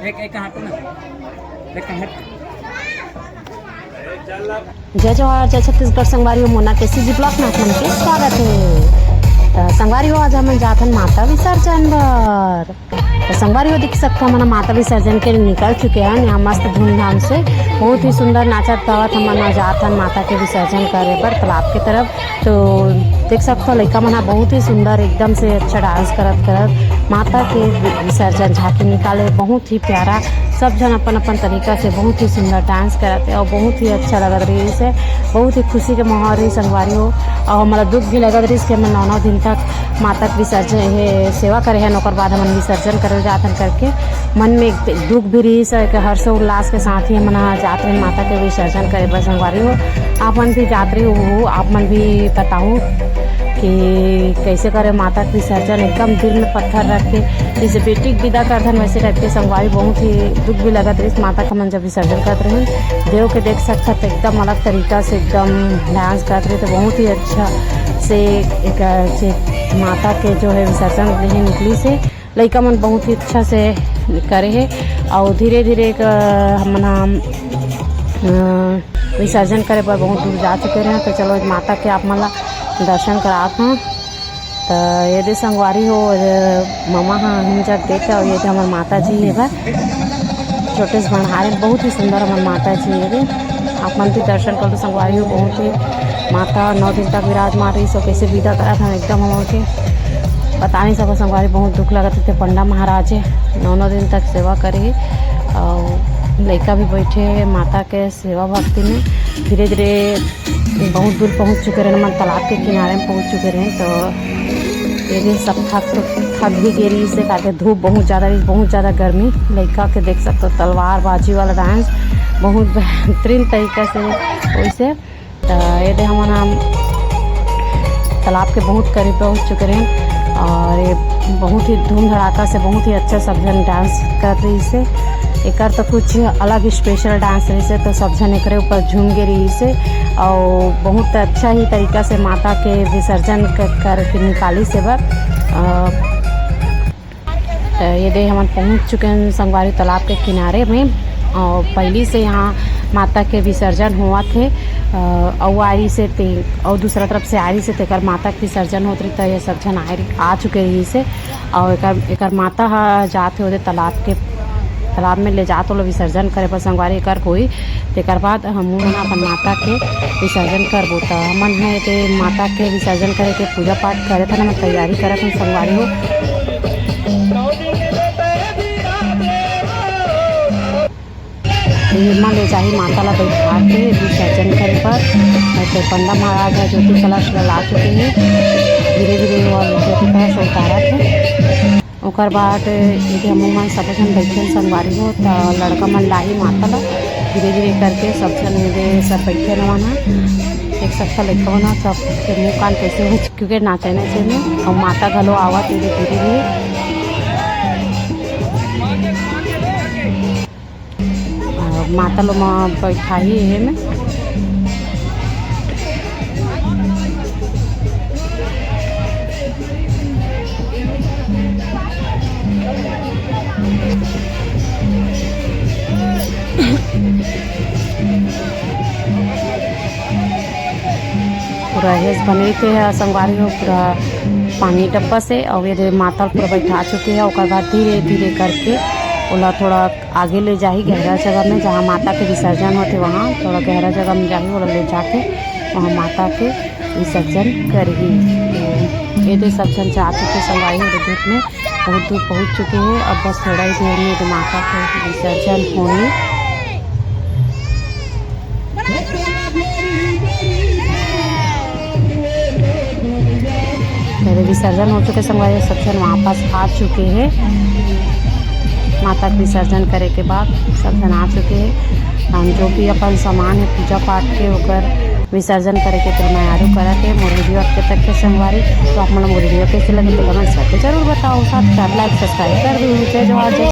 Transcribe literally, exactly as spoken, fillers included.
जय जोहार, जय छत्तीसगढ़ संगवारी हो, मोना के सीजी ब्लॉग में आप मन के स्वागत है। तो संगवारी हो, आज हमन जाथन माता विसर्जन बर। तो संगवारी हो, देख सकथो, हमन माता विसर्जन के निकल चुके हैं यहाँ मस्त धूमधाम से। बहुत ही सुंदर नाचत गावत हमन जाथन माता के विसर्जन करे बर तालाब के तरफ। तो देख सकथो, लइका मन ह बहुत ही सुंदर, एकदम से अच्छा डांस करत करत माता के विसर्जन झांकी निकाले। बहुत ही प्यारा, सब झन अपन अपन तरीका से बहुत ही सुंदर डांस करत हे और बहुत ही अच्छा लगत रहिस हे। बहुत ही खुशी के माहौल रहिस संगवारी हो। और हमला दुख भी लगत रहिस कि हमन नौ नौ दिन तक माता के विसर्जन, ये सेवा करे हन, ओकर बाद हमन विसर्जन करे जात हन करके मन में एक दुख भी रहिस हे कि हर्षोल्लास के साथ ही हमन ह जात रहे माता के विसर्जन करे बर संगवारी हो। आप मन भी जात रही हो, आप मन भी बताओ कि कैसे करे माता के विसर्जन, एकदम दिल में पत्थर रख के जैसे बेटी के विदा करथन वैसे टाइप के संगवारी। बहुत ही दुख भी लगत रहिस माता के हमन जब विसर्जन करत रहे देव के देख सकत एकदम अलग तरीका से एकदम डांस करत रहे, तो बहुत ही अच्छा से एक, एक माता के जो है विसर्जन निकलिस हे। लइका मन बहुत ही अच्छा से करे हे और धीरे धीरे एक, अ, हमन ह, अ, विसर्जन करे बर बहुत दूर जा चुके रहे। तो चलो, माता के आप मन ला दर्शन करात हूँ। तो ये दे संगवारी हो, ये ममा ह हम जग देख, और ये दे हमर माता जी हे बा, छोटे से भंडारे, बहुत ही सुंदर हमर माता जी हे बे। आप मन भी दर्शन कर लो संगवारी हो, बहुत ही माता नौ दिन तक विराजमान रही, सो कैसे विदा करत हन एकदम हम के बता नहीं सको संगवारी, बहुत दुख लगत हे। पंडा महाराज हे, नौ नौ दिन तक सेवा करे और लइका भी बैठे हे माता के सेवा भक्ति में। धीरे धीरे बहुत दूर पहुँच चुके रहे, मन तालाब के किनारे में पहुँच चुके रहे। तो ये भी सब थक, थक भी गे रही से, काहे धूप बहुत ज़्यादा रही, बहुत ज़्यादा गर्मी। लइका के देख सकते हो, तलवार बाजी वाला डांस बहुत बेहतरीन तरीका से वैसे। तो ये दे हमन हम तालाब के बहुत करीब पहुँच चुके रहे और ये बहुत ही धूम धड़ाका से बहुत ही अच्छा सब झन डांस कर रही से। एकर तो कुछ अलग स्पेशल डांस रही से, तो सब झन एकरे ऊपर झूम गे रही से और बहुत अच्छा ही तरीका से माता के विसर्जन क-, करके निकाली से बर। अ, तो ये दे हमन पहुँच चुके हैं संगवारी तालाब के किनारे में और पहली से यहाँ माता के विसर्जन हुआ थे। अ, अउ आरी से ते, अउ दूसरा तरफ से आरी से तेकर माता के विसर्जन होत रही, तो ये सब झन आए रही, आ चुके रही से। और एकर, एकर माता ह जात हे ओदे तालाब के, तालाब में ले जात ओला विसर्जन करे बर संगवारी एकर होई। तेकर बाद हमू मन अपन माता के विसर्जन करबो। त हमन ह एदे माता के विसर्जन करे के पूजा पाठ करे थन, हमन तैयारी करत हन संगवारी हो। एमा ले जाही माता ला बैठा के विसर्जन करे बर। अउ ते पंडा महाराज ह ज्योति कलश ला ला चुके हे, धीरे धीरे वो ज्योति कलश उतारत हे। ओकर बाद एदे हमू मन सबो झन बइठे हन संगवारी हो, त लड़का मन लाही माता ला धीरे धीरे करके सब झन एदे सब बइठे हन वहाँ। देख सकथव लइका मन ह सब के मुंह कान कैसे हो चुके नाचे नाचे में, अउ माता घलो आवत एदे धीरे धीरे। अ, माता लो म बैठाही एहे में। पूरा हेस बने के ह संगवारी हो, पूरा पानी डब्बा से, अउ एदे माता ल पूरा बैठा चुके हे। ओकर बाद धीरे धीरे करके ओला थोड़ा आगे ले जाही गहरा जगह में, जहाँ माता के विसर्जन होथे, वहाँ थोड़ा गहरा जगह में जाही, ओला ले जाके वहाँ माता के विसर्जन करही। तो एदे सब झन जा चुके संगवारी हो, धूप में बहुत दूर पहुँच चुके हे। अब बस थोड़ा ही देर में एदे माता के विसर्जन होही। मेरे विसर्जन हो चुके संगवारी, सब झन वापस आ चुके हैं। माता के विसर्जन करे के बाद सब झन आ चुके हैं। हम जो भी अपन सामान है पूजा पाठ के, ओकर विसर्जन करे के तैयारी करत है। मोर वीडियो आपके तक के संगवारी, तो आप मन मोर वीडियो कैसे लगे तो कमेंट्स करके जरूर बताओ। साथ साथ लाइक सब्सक्राइब कर दो। जय जोहार, जय